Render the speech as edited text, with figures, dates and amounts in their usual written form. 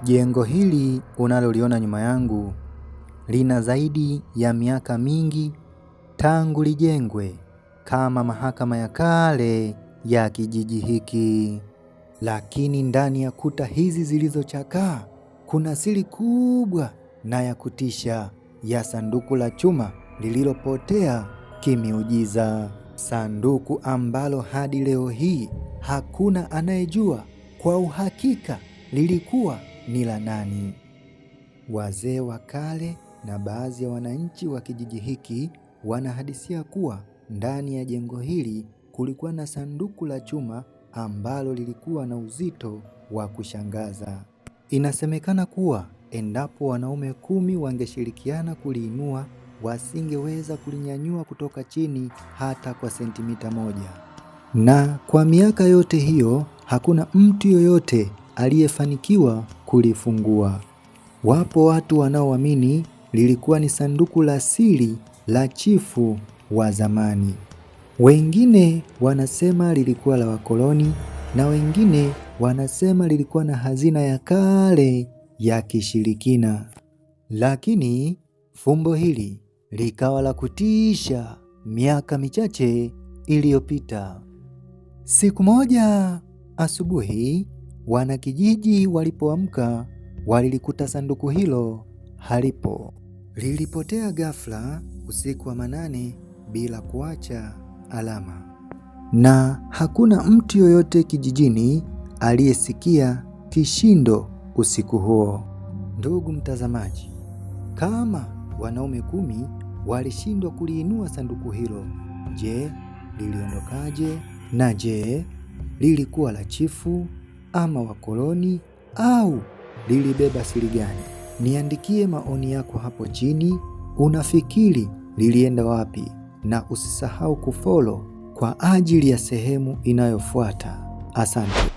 Jengo hili unaloliona nyuma yangu lina zaidi ya miaka mingi tangu lijengwe kama mahakama ya kale ya kijiji hiki. Lakini ndani ya kuta hizi zilizochakaa kuna siri kubwa na ya kutisha ya sanduku la chuma lililopotea kimiujiza. Sanduku ambalo hadi leo hii hakuna anayejua kwa uhakika lilikuwa ni la nani. Wazee wa kale na baadhi ya wananchi wa kijiji hiki wanahadisia kuwa ndani ya jengo hili kulikuwa na sanduku la chuma ambalo lilikuwa na uzito wa kushangaza. Inasemekana kuwa endapo wanaume 10 wangeshirikiana kuliinua, wasingeweza kulinyanyua kutoka chini hata kwa sentimita 1. Na kwa miaka yote hiyo hakuna mtu yoyote aliyefanikiwa kulifungua. Wapo watu wanaoamini lilikuwa ni sanduku la siri la chifu wa zamani. Wengine wanasema lilikuwa la wakoloni na wengine wanasema lilikuwa na hazina ya kale ya kishirikina. Lakini fumbo hili likawa la kutisha miaka michache iliyopita. Siku moja asubuhi, wanakijiji walipoamka walilikuta sanduku hilo halipo. Lilipotea ghafla usiku wa manane bila kuacha alama, na hakuna mtu yoyote kijijini aliyesikia kishindo usiku huo. Ndugu mtazamaji, kama wanaume 10 walishindwa kuliinua sanduku hilo, je, liliondokaje? Na je, lilikuwa la chifu ama wakoloni au lilibeba siri gani? Niandikie maoni yako hapo chini. Unafikiri lilienda wapi? Na usisahau kufollow kwa ajili ya sehemu inayofuata. Asante.